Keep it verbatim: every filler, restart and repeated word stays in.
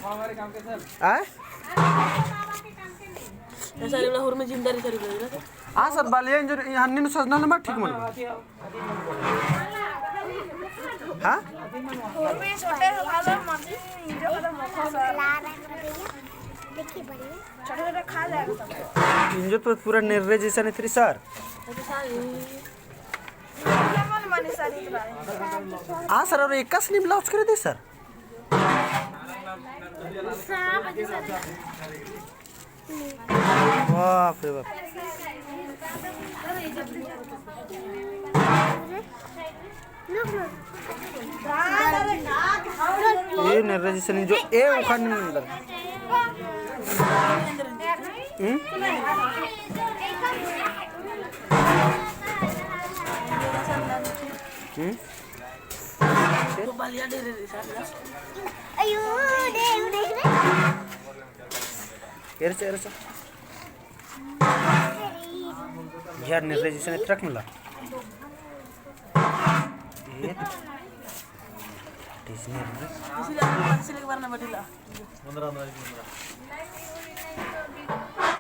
आय? ऐसा वाला हुर में जिंदा रही सर, बोल रहा था। हाँ सर, बालिया इंजो, ये हन्नी नू सजना नंबर ठीक मन। हाँ? हुर में छोटे से खा लो, मम्मी, इंजो खा लो, मखो सर। छोटे छोटे खा जाएगा सब। इंजो तो पूरा नेर्रे जैसा नहीं थी सर। अच्छा सर, ये हाँ सर, और एकासे नीम लाउच करे दे सर। बाप रे बाप। ये नर्रा जैसे नहीं जो ए उखान नहीं अंदर। हम्म? हम्म? अयो, दे, दे, दे। एरचा, एरचा। यार, निर्रे जैसे नहीं ट्रक मिला। ये डिज्नी है। इसीलिए आपको पाँच से लेके बारह नंबर दिला।